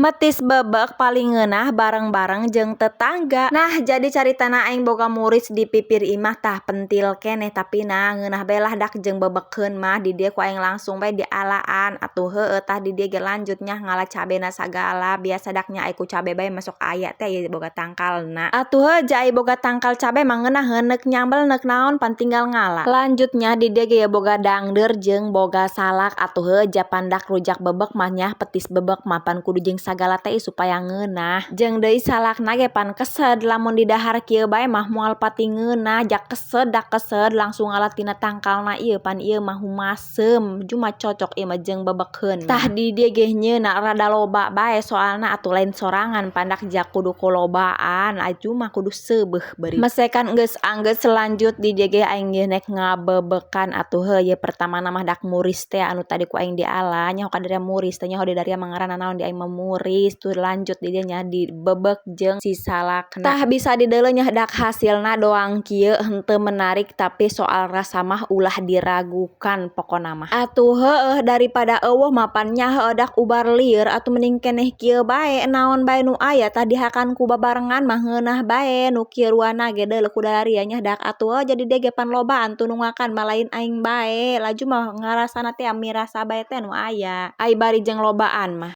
Metis bebek paling ngeunah bareng-bareng jeung tetangga. Nah, jadi caritana aing boga muris di pipir imah, tah pentil keneh, tapi nah ngeunah bae lah dak jeung bebekeun mah. Di dieu ku aing langsung bae dialaan atuh. Heueuh, tah di dieu ge lanjut nya ngala cabena sagala. Biasa dak nya ai ku cabe bae masuk aya teh ieu boga tangkalna. Atuh heuh, ja ai boga tangkal cabe mah ngeunaheun neuk nyambel, neuk naon, pan tinggal ngala. Lanjutnya di dieu ge boga dangdeur jeung boga salak. Atuh heuh, ja pandak rujak bebek mah nya, petis bebek mah pan kudu jeung sagala teh supaya ngeunah. Jeung deui salakna ge pan kesed, lamun didahar kieu bae mah moal pati ngeunah. Ja kesed dak kesed, langsung ngala tina tangkalna ieu, pan ieu mah humaseum cuma cocok ieu mah jeung bebekeun. Tah, di dieu ge nyeuna rada loba bae, soalna atuh lain sorangan pandak ja kudu kulobaan, aju mah kudu seubeuh beurit. Mesekan geus anggeus, lanjut di dieu ge aing ge nek ngabebekan. Atuh heuh, ieu pertamana mah dak muris teh anu tadi ku aing diala. Nyaho ka daria muris teh, nyaho di daria mah ngaranna naon, di aing mah muris tuh. Lanjut di dieu nya dibebek jeung si salakna. Tah, bisa dideuleu nya dak hasilna doang kieu henteu menarik, tapi soal rasa mah ulah diragukan pokona mah. Atuh heueuh, daripada eueuh mapan nya heueuh dak ubar lieur, atuh mending keneh kieu bae, naon bae nu aya tah dihakan ku babarengan mah ngeunah bae. Nu kieu ruana ge deuleu ku dalaria nya dak. Atuh jadi dia ge pan lobaan tuh nu ngakan mah, lain aing bae, laju mah ngarasana teh mirasa bae teh nu aya ai bari jeung lobaan mah.